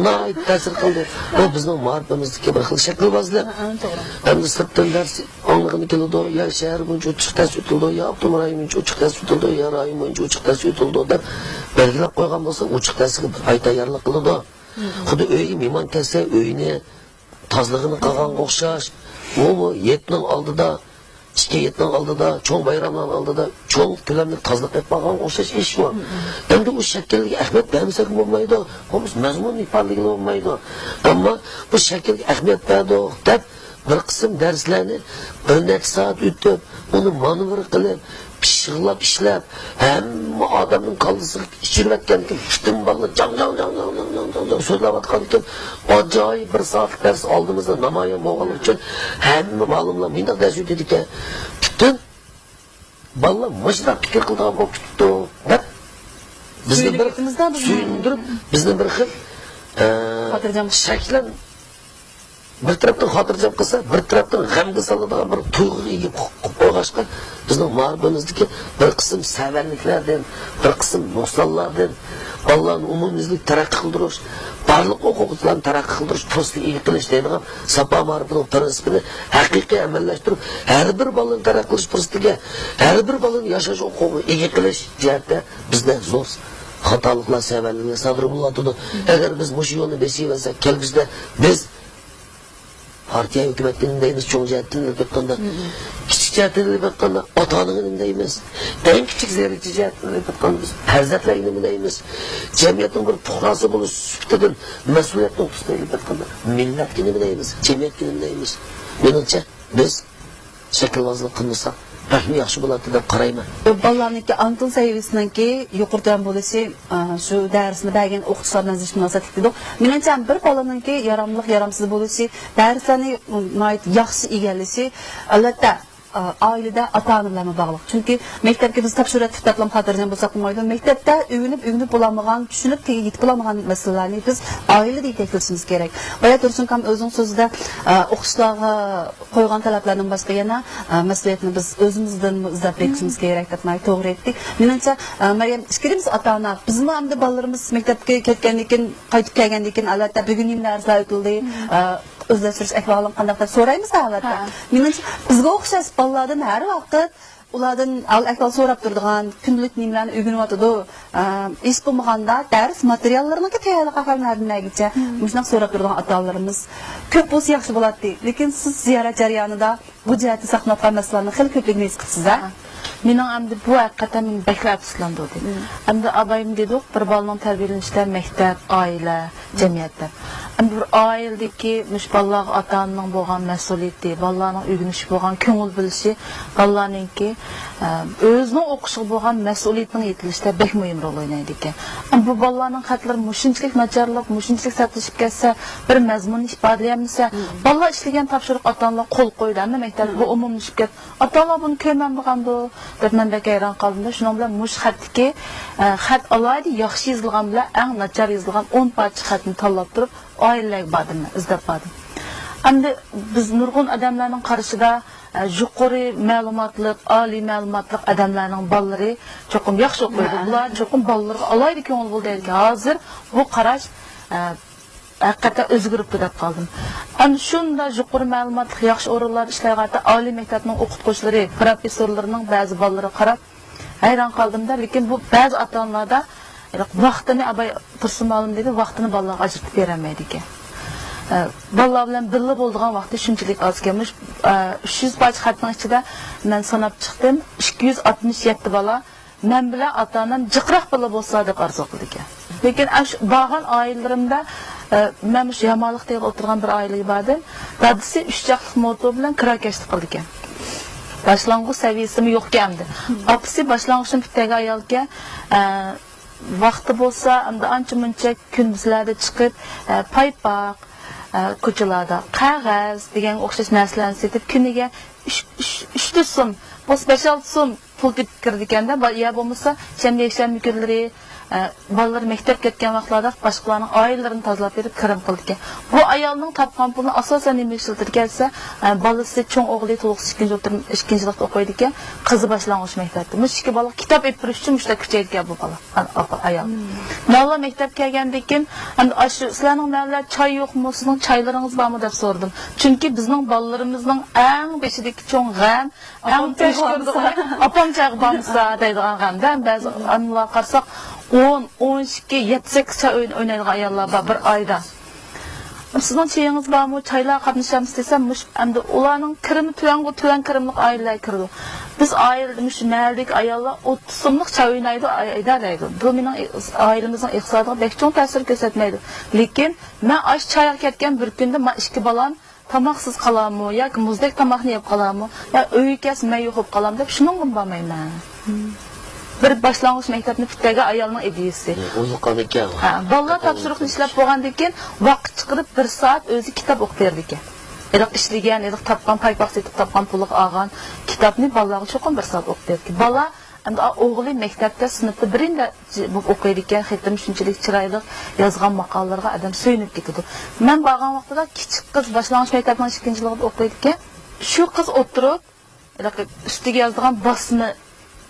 ناھايىتى تەسىر قىلدى. بۇ بىزنىڭ مائارىپىمىزدىكى بىر خىل شەكىلۋازلىق. ھە، ھە، توغرا. ئەمدى سىرتتىن دەرس ئاڭلىغىلى كېلىدۇ، يا شەھەر بويىچە ئوچۇق دەرس ئۆتۈلىدۇ، يا ئاپتونوم رايون بويىچە ئوچۇق دەرس ئۆتۈلىدۇ، يا رايون بويىچە ئوچۇق دەرس ئۆتۈلىدۇ دەپ بەلگىلەپ قويغان بولسا، ئوچۇق دەرسكە بىر ئاي تەييارلىق قىلىدۇ. خۇددى ئۆيگە مېھمان كەلسە، ئۆينى تازىلىقىنى قىلغانغا ئوخشاش، ئۇمۇ ھېيتنىڭ ئالدىدا، ئىككى ھېيتنىڭ ئالدىدا، چوڭ بايراملارنىڭ ئالدىدا چوڭ كۆلەملىك تازىلىق قىلىپ قالغانغا ئوخشاش ئىش بۇ. ئەمدى ئۇ شەكىلگە ئەھمىيەت بەرمىسەكمۇ بولمايدۇ، بولمىسا مەزمۇن ئىپادىلىگىلى بولمايدۇ. ئەمما بۇ شەكىلگە ئەھمىيەت بەردۇق دەپ، بىر قىسىم دەرسلەرنى بىر نەچچە سائەت ئۆتۈپ، ئۇنى مانېۋىر قىلىپ، يىغلاپ ئىشلەپ، ھەممە ئادەمنىڭ كاللىسىغا ئىچۈرۈۋەتكەنكىن، پۈتۈن بالىلار جاڭ، جاڭ، جاڭ سۆزلەۋاتقانكىن، ئاجايىپ بىر سائەتلىك دەرس ئالدىمىزدا نامايان بولغانلىقى ئۈچۈن، ھەممە مۇئەللىملەر مۇنداق دەرس ئۆتىدىكەن، پۈتۈن بالىلار مۇشۇنداق پىكىر قىلىدىغان بولۇپ كېتىپتۇ، دەپ بىزنى بىر سۆيۈندۈرۈپ، سۆيۈندۈرۈپ، بىزنى بىر خىل، ئە، خاتىرجەم، شەكلەن-، بىر تەرەپتىن خاتىرجەم قىلسا، بىر تەرەپتىن غەمگە سالىدىغان بىر تۇيغۇغا ئىگە قىلىپ قويغاچقا، بىزنىڭ مائارىپىمىزدىكى بىر قىسىم سەۋەنلىكلەردىن، بىر قىسىم نۇقسانلاردىن، بالىلارنى ئومۇميۈزلۈك تەرەققىي قىلدۇرۇش، بارلىق ئوقۇغۇچىلارنى تەرەققىي قىلدۇرۇش پۇرسىتىگە ئىگە قىلىش دەيدىغان ساپا مائارىپىنىڭ پىرىنسىپىنى ھەقىقىي ئەمەلىيلەشتۈرۈپ، ھەر بىر بالىنى تەرەققىي قىلىش پۇرسىتىگە، ھەر بىر بالىنى ياشاش ھوقۇقىغا ئىگە قىلىش جەھەتتە بىزدە زور خاتالىقلار، سەۋەنلىكلەر سادىر بولۇۋاتىدۇ. ئەگەر بىز مۇشۇ يولنى بېسىۋەرسەك، كەلگۈسىدە بىز پارتىيە، ھۆكۈمەتكە نېمە دەيمىز؟ چوڭ جەھەتتىن ئېلىپ ئېيتقاندا، كىچىك جەھەتتىن ئېلىپ ئېيتقاندا، ئاتا-ئانىغا نېمە دەيمىز؟ ئەڭ كىچىك زېرەكچى جەھەتتىن ئېلىپ ئېيتقاندا، بىز پەرزەنتلەرگە نېمە دەيمىز؟ جەمئىيەتنىڭ بىر پۇقراسى بولۇش سۈپىتىدىن مەسئۇلىيەت نۇقتىسىدىن ئېلىپ ئېيتقاندا، مىللەتكە نېمە دەيمىز؟ جەمئىيەتكە نېمە دەيمىز؟ مېنىڭچە، بىز شەكىلۋازلىق قىلمىساق، بەكمۇ ياخشى بولاتتى دەپ قارايمەن. بالىلارنىڭكى ئانا تىل سەۋىيەسىنىڭكى يۇقىرى تۆۋەن بولۇشى، ئا، شۇ دەرسنى بەرگەن ئوقۇتقۇچىلار بىلەن زىچ مۇناسىۋەتلىك دېدۇق. مېنىڭچە، بىر بالىنىڭكى ياراملىق، يارامسىز بولۇشى، دەرسلەرنى ناھايىتى ياخشى ئىگىلىشى، ئەلۋەتتە، ئا، ئائىلىدە ئاتا-ئانا بىلەنمۇ باغلىق. چۈنكى مەكتەپكە بىز تاپشۇرۇۋەتتۇق دەپلا خاتىرجەم بولساقمۇ بولمايدۇ. مەكتەپتە ئۆگىنىپ، ئۆگىنىپ بولالمىغان، چۈشىنىپ، تېگىگە يېتىپ بولالمىغان مەسىلىلەرنى بىز ئائىلىدە يېتەكلىشىمىز كېرەك. بايا تۇرسۇن ئاكام ئۆزىنىڭ سۆزىدە، ئا، ئوقۇتقۇچىلارغا قويغان تەلەپلەردىن باشقا يەنە، ئە، مەسئۇلىيەتنى بىز ئۆزىمىزدىن ئىزدەپ بېقىشىمىز كېرەك دەپ ناھايىتى توغرا ئېيتتى. مېنىڭچە، ئە، مەريەم، ئىككىلىمىز ئاتا-ئانا، بىزمۇ ئەمدى بالىلىرىمىز مەكتەپكە كەتكەندىن كېيىن، قايتىپ كەلگەندىن كېيىن، ئەلۋەتتە، بۈگۈن نېمە دەرسلەر ئۆتۈلدى، ئە، ئۆزلەشتۈرۈش ئەھۋالىڭ قانداق دەپ سورايمىز ئەلۋەتتە. مېنىڭچە، بىزگە ئوخشاش بالىلاردىن ھەر ۋاقىت ئۇلاردىن ھال-ئەھۋال سوراپ تۇرىدىغان، كۈندىلىك نېمىلەرنى ئۆگىنىۋاتىدۇ، ئە، ھېچ بولمىغاندا دەرس ماتېرىياللىرىنىڭكى تەييارلىق ئەھۋالى نەدىن نەگىچە؟ مۇشۇنداق سوراپ تۇرىدىغان ئاتا-ئانىلىرىمىز كۆپ بولسا ياخشى بولاتتى. لېكىن سىز زىيارەت جەريانىدا بۇ جەھەتتە ساقلىنىۋاتقان مەسىلىلەرنىڭ خېلى كۆپلۈكىنى ھېس قىپسىز-ھە؟ مېنىڭ ئەمدى بۇ ھەقىقەتەن مېنى بەكلا ئەپسۇسلاندۇردى. ئەمدى ئابايمۇ دېدۇق، بىر بالىنىڭ تەربىيەلىنىشىدە مەكتەپ، ئائىلە، جەمئىيەتتە. ئەمدى بىر ئائىلىدىكى مۇشۇ بالىلارغا ئاتا-ئانىنىڭ بولغان مەسئۇلىيىتى، بالىلارنىڭ ئۆگىنىشىگە بولغان كۆڭۈل بۆلۈشى، بالىلارنىڭكى، ئە، ئۆزىنىڭ ئوقۇشىغا بولغان مەسئۇلىيىتىنىڭ يېتىلىشىدە بەك مۇھىم رول ئوينايدىكەن. ئەمما بۇ بالىلارنىڭ خەتلىرى مۇشۇنچىلىك ناچارلاپ، مۇشۇنچىلىك سەتلىشىپ كەتسە، بىر مەزمۇننى ئىپادىلىيەلمىسە، بالىلار ئىشلىگەن تاپشۇرۇق ئاتا-ئانىلار قول قويدى، ھەممە مەكتەپتە بۇ ئومۇملىشىپ كەتتى. ئاتا-ئانىلار بۇنى كۆرمەمدىغاندۇ دەپ مەن بەك ھەيران قالدىم-دە. شۇنىڭ بىلەن مۇشۇ خەتتىكى، ئە، خەت ئالاھىدە ياخشى يېزىلغان بىلەن ئەڭ ناچار يېزىلغان ئون پارچە خەتنى تاللاپ تۇرۇپ، ئائىلىلەرگە باردىم مەن، ئىزدەپ باردىم. ئەمدى بىز نۇرغۇن ئادەملەرنىڭ قارىشىدا، ئە، يۇقىرى مەلۇماتلىق، ئالىي مەلۇماتلىق ئادەملەرنىڭ بالىلىرى چوقۇم ياخشى ئوقۇيدۇ. بۇلار چوقۇم بالىلىرىغا ئالاھىدە كۆڭۈل بۆلىدىكەن. ھازىر بۇ قاراش، ئە، ھەقىقەتەن ئۆزگىرىپتۇ دەپ قالدىم. ئەمدى شۇنداق يۇقىرى مەلۇماتلىق ياخشى ئورۇنلاردا ئىشلەيدىغان ئالىي مەكتەپنىڭ ئوقۇتقۇچىلىرى، پروفېسسورلىرىنىڭ بەزى بالىلىرىغا قاراپ ھەيران قالدىمدا، لېكىن بۇ بەزى ئاتا-ئانىلاردا ۋاقتىنى، ئاباي تۇرسۇن مۇئەللىم دېدى، ۋاقتىنى بالىلارغا ئاجرىتىپ بېرەلمەيدىكەن. ئە، بالىلار بىلەن بىللە بولىدىغان ۋاقتى شۇنچىلىك ئازكەن. مۇشۇ، ئە، ئۈچ يۈز پارچە خەتنىڭ ئىچىدە مەن ساناپ چىقتىم، ئىككى يۈز ئاتمىش يەتتە بالا مەن بىلەن ئاتا-ئانام جىقراق بالا بولسا دەپ ئارزۇ قىلىدىكەن. لېكىن ئاشۇ بارغان ئائىلىلىرىمدە، ئە، مەن مۇشۇ يامانلىق تېغىدا ئولتۇرغان بىر ئائىلىگە باردىم. دادىسى ئۈچ چاقلىق موتور بىلەن كىراكەشلىك قىلىدىكەن. باشلانغۇچ سەۋىيەسىمۇ يوقكەن ئەمدى. ئاپىسى باشلانغۇچتىن پۈتتۈرگەن ئايالكەن. ئە، ۋاقتى بولسا، ئەمدى ئانچە-مۇنچە كۈندۈزلەردە چىقىپ، ئە، پايپاق، ئە، كوچىلاردا قەغەز دېگەنگە ئوخشاش نەرسىلەرنى سېتىپ، كۈنىگە ئۈچ، ئۈچ، ئۈچتە سوم، بولسا بەش-ئالتە سوم پۇل تېپىپ كىرىدىكەندە، با-، يا بولمىسا شەنبە، يەكشەنبە كۈنلىرى، ئە، بالىلىرى مەكتەپ كەتكەن ۋاقىتلاردا باشقىلارنىڭ ئائىلىلىرىنى تازىلاپ بېرىپ كىرىم قىلىدىكەن. بۇ ئايالنىڭ تاپقان پۇلىنى ئاساسەن نېمىگە ئىشلىتىدىكەن دېسە، ئە، بالىسى، چوڭ ئوغلى تولۇقسىز ئىككىنچى ئوتتۇرا، ئىككىنچى سىنىپتا ئوقۇيدىكەن، قىزى باشلانغۇچ مەكتەپتە. مۇشۇ ئىككى بالىغا كىتاب ئېلىپ بېرىش ئۈچۈن مۇشۇنداق كۈچەيدىكەن بۇ بالا. ئاپا، ئايال. مم. بالىلار مەكتەپ كەلگەندىن كېيىن، ئەمدى ئاشۇ سىلەرنىڭ نەلەر چاي يوقمۇ، سىزنىڭ چايلىرىڭىز بارمۇ دەپ سورىدىم. چۈنكى بىزنىڭ بالىلىرىمىزنىڭ ئەڭ بېشىدىكى چوڭ غەم، ئەڭ ئاپام چاي تۇنجى كۆرىدىغىنى ئاپام چايغا بارمىسا دەيدىغان غەمدە. بەزى ئانىلارغا قارىساق، ئون، ئون ئىككى، يەتتە، سەككىز چاي ئوي-، ئوينايدىغان ئاياللار بار بىر ئايدا. سىزنىڭ چېيىڭىز بارمۇ؟ چايلارغا قاتنىشامسىز دېسەم، مۇشۇ ئەمدى ئۇلارنىڭ كىرىمى تۆۋەنغۇ، تۆۋەن كىرىملىك ئائىلىلەرگە كىرىدۇ. بىز ئائىلىدە مۇشۇ مەھەللىدىكى ئاياللار ئوتتۇز سوملۇق چاي ئوينايدۇ ئايدا دەيدۇ. بۇ مېنىڭ ئائىلىمىزنىڭ ئىقتىسادىغا بەك چوڭ تەسىر كۆرسەتمەيدۇ. لېكىن مەن ئاشۇ چايغا كەتكەن بىر كۈندە ما ئىككى بالام تاماقسىز قالامۇ ياكى مۇزدەك تاماقنى يەپ قالامۇ يا ئۆيگە كەلسە مەن يوق بولۇپ قالامۇ دەپ شۇنىڭغىمۇ بارمايمەن. بىر باشلانغۇچ مەكتەپنى پۈتتۈرگەن ئايالنىڭ ئىدىيىسى. ئۇزۇققان ئىكەن. ھە، بالىلار تاپشۇرۇقنى ئىشلەپ بولغاندىن كېيىن ۋاقىت چىقىرىپ بىر سائەت ئۆزى كىتاب ئوقۇپ بېرىدىكەن. ھېلىقى ئىشلىگەن، ھېلىقى تاپقان، پايپاق سېتىپ تاپقان پۇلىغا ئالغان كىتابنى بالىلارغا چوقۇم بىر سائەت ئوقۇپ بېرىدىكەن. بالا ئەمدى ئوغلى مەكتەپتە، سىنىپتا بىرىنچى بولۇپ ئوقۇيدىكەن، خېتىم شۇنچىلىك چىرايلىق، يازغان ماقالىلىرىغا ئادەم سۆيۈنۈپ كېتىدۇ. مەن بارغان ۋاقتىدا كىچىك قىز باشلانغۇچ مەكتەپنىڭ ئىككىنچى يىلىغا ئوقۇيدىكەن. شۇ قىز ئولتۇرۇپ، ھېلىقى ئۈستىگە يازىدىغان باسما،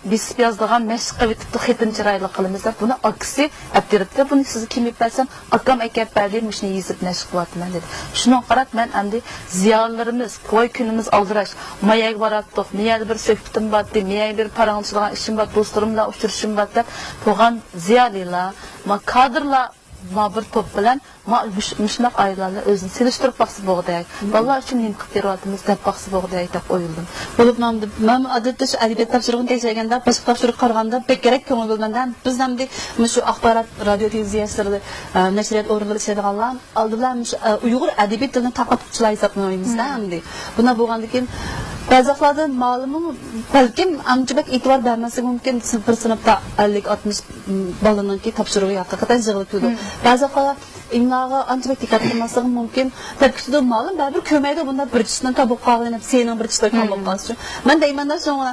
بېسىپ يازىدىغان مەشىق قىلىۋېتىپتۇ، خېتىنى چىرايلىق قىلىمىز دەپ، بۇنى ئاكىسى ئەپ بېرىپتۇ. بۇنى سىزگە كىم ئېلىپ بەرسەم، ئاكام ئەكەپ بەردى، مۇشۇنى يېزىپ نەشر قىلىۋاتىمەن دېدى. شۇنىڭغا قاراپ مەن ئەمدى زىيالىيلىرىمىز، قوي كۈنىمىز ئالدىراش، ما يەرگە باراتتۇق، ما يەردە بىر سۆھبىتىم بارتتى، ما يەردە بىر پاراڭلىشىدىغان ئىشىم بار، دوستلىرىم بىلەن ئۇچرىشىشىم بارتتى دەپ تۇرغان زىيالىيلار، ما كادىرلار، ما بىر توپ بىلەن ما مۇش-، مۇشۇنداق ئائىلىلەر بىلەن ئۆزىنى سېلىشتۇرۇپ باقسا بولغۇدەك. بالىلار ئۈچۈن نېمە قىلىپ بېرىۋاتىمىز دەپ باقسا بولغۇدەك دەپ ئويلىدىم. بولۇپمۇ مەن ئادەتتە شۇ ئەدەبىيات تاپشۇرۇقىنى تەكشۈرگەندە، باشقا تاپشۇرۇققا قارىغاندا بەكرەك كۆڭۈل بۆلىمەن-دە. بىز ئەمدى مۇشۇ ئاخبارات، رادىيو، تېلېۋىزىيە ئىشلىرىدا، ئە، نەشرىيات ئورنىدا ئىشلەيدىغانلار ئالدى بىلەن مۇشۇ، ئە، ئۇيغۇر ئەدەبىي تىلىنى تارقاتقۇچىلار ھېسابلىنىۋالىمىز-دە ئەمدى. بۇنداق بولغاندىن كېيىن، بەزى ۋاقىتلاردا مالىمۇ بەلكىم ئانچە بەك ئېتىبار بەرمەسلىكى مۇمكىن، بىر سىنىپتا ئەللىك، ئاتمىش بالىنىڭكى تاپشۇرۇقى ھەقىقەتەن يىغىلىپ كېلىدۇ. بەزى ۋاقىتلاردا ئىملاغا ئانچە بەك دىققەت قىلماسلىقى مۇمكىن دەپ كېتىدۇ. مالىم بەرىبىر كۆرمەيدۇ، بۇنداق بىر چۈشتىن كام بولۇپ قالغىنى، سېنىڭ بىر چۈشتىن كام بولۇپ قالسىچۇ. مەن دەيمەن-دە شۇڭا،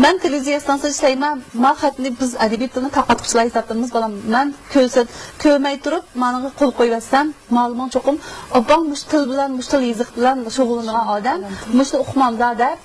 مەن تېلېۋىزىيە ئىستانسىسىدا ئىشلەيمەن، ما خەتنى بىز ئەدەبىي تىلنى تارقاتقۇچىلار ھېسابلىنىمىز، بالام. مەن كۆرسەت-، كۆرمەي تۇرۇپ مانىڭغا قول قويۇۋەتسەم، مالىمىڭ چوقۇم، ئاپاڭ مۇشۇ تىل بىلەن، مۇشۇ تىل يېزىق بىلەن شۇغۇللىنىدىغان ئادەم، مۇشۇنى ئۇقمامدا دەپ،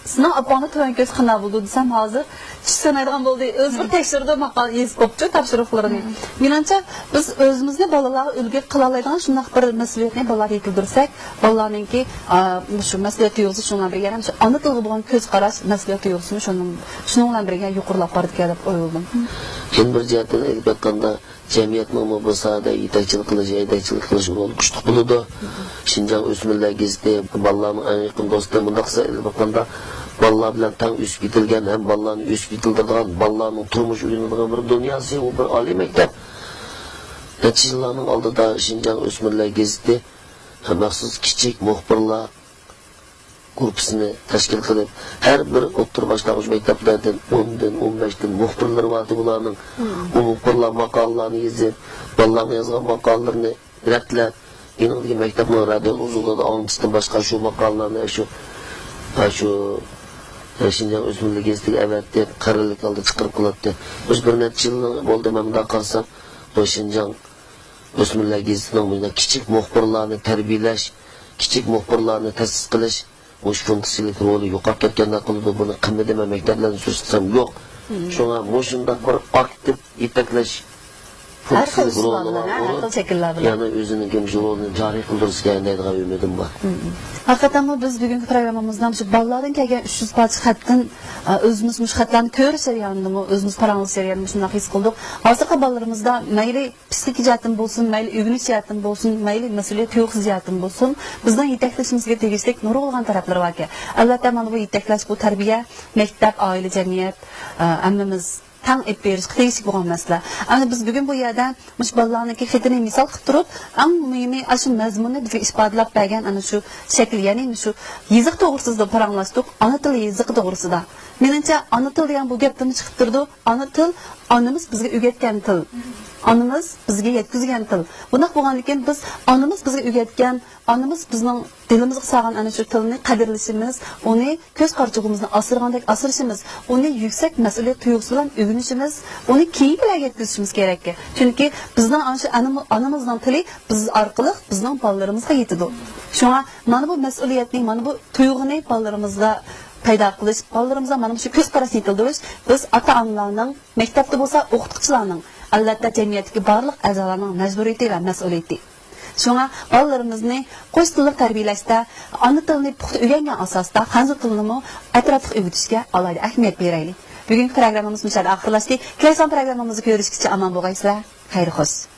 سېنىڭ ئاپاڭنى تۆۋەن كۆرسە قانداق بولىدۇ دېسەم، ھازىر چۈشەنمەيدىغان بولدى. ئۆزى بىر تەكشۈرىدۇ، ماقالە يېزىپ بوپتۇ تاپشۇرۇقلىرىنى. مېنىڭچە، بىز ئۆزىمىزنى بالىلارغا ئۈلگە قىلالايدىغان شۇنداق بىر مەسئۇلىيەتنى بالىلارغا يېتىلدۈرسەك، بالىلارنىڭكى، ئا، مۇشۇ مەسئۇلىيەت تۇيغۇسى شۇنىڭ بىلەن بىرگە، شۇ ئانا تىلغا بولغان كۆز قاراش، مەسئۇلىيەت تۇيغۇسىمۇ شۇنىڭ، شۇنىڭ بىلەن بىرگە يۇقىرىلاپ بارىدىكەن دەپ ئويلىدىم. يەنە بىر جەھەتتىن ئېلىپ ئېيتقاندا، جەمئىيەتنىڭمۇ بۇ ساھەدە يېتەكچىلىك قىلىش، ھەيدەكچىلىك قىلىش رولى كۈچلۈك بولىدۇ. شىنجاڭ ئۆسمۈرلەر گېزىتى بالىلارنىڭ ئەڭ يېقىن دوستى. مۇنداق قىلسا، ئېلىپ ئېيتقاندا، بالىلار بىلەن تەڭ ئۆسۈپ يېتىلگەن ھەم بالىلارنى ئۆسۈپ يېتىلدۈرىدىغان، بالىلارنىڭ تۇرمۇش ئۆگىنىدىغان بىر دۇنياسى، ئۇ بىر ئالىي مەكتەپ. نەچچە يىللارنىڭ ئالدىدا شىنجاڭ ئۆسمۈرلەر گېزىتى مەخسۇس كىچىك مۇخبىرلار گۇرۇپپىسىنى تەشكىل قىلىپ، ھەر بىر ئوتتۇرا باشلانغۇچ مەكتەپلەردىن ئوندىن، ئون بەشتىن مۇخبىرلىرى بارتى بۇلارنىڭ. ئۇ مۇخبىرلار ماقالىلارنى يېزىپ، بالىلارنىڭ يازغان ماقالىلىرىنى رەتلەپ، ئېنىڭدىكى مەكتەپنىڭ رادىيو ئۇزۇنلۇقىدا ئاڭلىتىشتىن باشقا شۇ ماقالىلارنى شۇ، شۇ شىنجاڭ ئۆسمۈرلەر گېزىتىگە ئەۋەتتى، قەرەللىك ھالدا چىقىرىپ قىلاتتى. مۇشۇ بىر نەچچە يىل بولدى، مەن مۇنداق قارىسام، بۇ شىنجاڭ ئۆسمۈرلەر گېزىتىنىڭ مۇنداق كىچىك مۇخبىرلارنى تەربىيەلەش، كىچىك مۇخبىرلارنى تەسىس قىلىش، مۇشۇ فۇنكسىيىلىك رولى يوقاپ كەتكەندەك قىلىدۇ. بۇنى قىلمىدى، مەن مەكتەپلەرنى سۈرسەم يوق. شۇڭا مۇشۇنداق بىر ئاكتىپ يېتەكلەش فۇنكسىيىلىك رولىغا ئۇرۇپ، يەنە ئۆزىنىڭكى مۇشۇ رولىنى جارى قىلدۇرسىكەن دەيدىغان ئۈمىدىم بار. ھەقىقەتەنمۇ بىز بۈگۈنكى پروگراممىمىزدا مۇشۇ بالىلاردىن كەلگەن ئۈچ يۈز پارچە خەتتىن، ئە، ئۆزىمىز مۇشۇ خەتلەرنى كۆرۈش جەريانىدىمۇ، ئۆزىمىز پاراڭلىشىش جەريانىدىمۇ شۇنداق ھېس قىلدۇق. ھازىرقى بالىلىرىمىزدا مەيلى پسىخىكا جەھەتتىن بولسۇن، مەيلى ئۆگىنىش جەھەتتىن بولسۇن، مەيلى مەسئۇلىيەت تۇيغۇسى جەھەتتىن بولسۇن، بىزنىڭ يېتەكلىشىمىزگە تېگىشلىك نۇرغۇنلىغان تەرەپلىرى باركەن. ئەلۋەتتە، مانا بۇ يېتەكلەش، بۇ تەربىيە، مەكتەپ، ئائىلە، جەمئىيەت، ئە، ھەممىمىز تەڭ ئېلىپ بېرىشقا تېگىشلىك بولغان مەسىلە. ئەمدى بىز بۈگۈن بۇ يەردە مۇشۇ بالىلارنىڭكى خېتىنى مىسال قىلىپ تۇرۇپ، ئەڭ مۇھىمى ئاشۇ مەزمۇننى بىزگە ئىپادىلەپ بەرگەن ئەنە شۇ شەكىل، يەنى مۇشۇ يېزىق توغرىسىدا پاراڭلاشتۇق، ئانا تىل يېزىقى توغرىسىدا. مېنىڭچە، ئانا تىل دېگەن بۇ گەپتىنمۇ چىقىپ تۇرىدۇ. ئانا تىل ئانىمىز بىزگە ئۆگەتكەن تىل. ئانىمىز بىزگە يەتكۈزگەن تىل. بۇنداق بولغاندىكىن بىز ئانىمىز بىزگە ئۆگەتكەن، ئانىمىز بىزنىڭ دىلىمىزغا سالغان ئەنە شۇ تىلنى قەدىرلىشىمىز، ئۇنى كۆز قارىچۇقىمىزنى ئاسرىغاندەك ئاسرىشىمىز، ئۇنى يۈكسەك مەسئۇلىيەت تۇيغۇسى بىلەن ئۆگىنىشىمىز، ئۇنى كېيىنكىلەرگە يەتكۈزۈشىمىز كېرەك. چۈنكى بىزنىڭ ئەنە شۇ ئانىمىز-، ئانىمىزنىڭ تىلى بىز ئارقىلىق بىزنىڭ بالىلىرىمىزغا يېتىدۇ. شۇڭا مانا بۇ مەسئۇلىيەتنى، مانا بۇ تۇيغۇنى بالىلىرىمىزدا پەيدا قىلىش، بالىلىرىمىزدا مانا مۇشۇ كۆز قاراشنى يېتىلدۈرۈش بىز ئاتا-ئانىلارنىڭ، مەكتەپتە بولسا ئوقۇتقۇچىلارنىڭ، ئەلۋەتتە جەمئىيەتتىكى بارلىق ئەزالارنىڭ مەجبۇرىيىتى ۋە مەسئۇلىيىتى. شۇڭا بالىلىرىمىزنى قوش تىللىق تەربىيەلەشتە، ئانا تىلنى پۇختا ئۆگەنگەن ئاساستا خەنزۇ تىلىنىمۇ ئەتراپلىق ئۆگىتىشكە ئالاھىدە ئەھمىيەت بېرەيلى. بۈگۈنكى پروگراممىمىز مۇشۇ يەردە ئاخىرلاشتى. كېلەسىدىكى پروگراممىمىزدا كۆرۈشكىچە ئامان بولغايسىلەر. خەير خوش.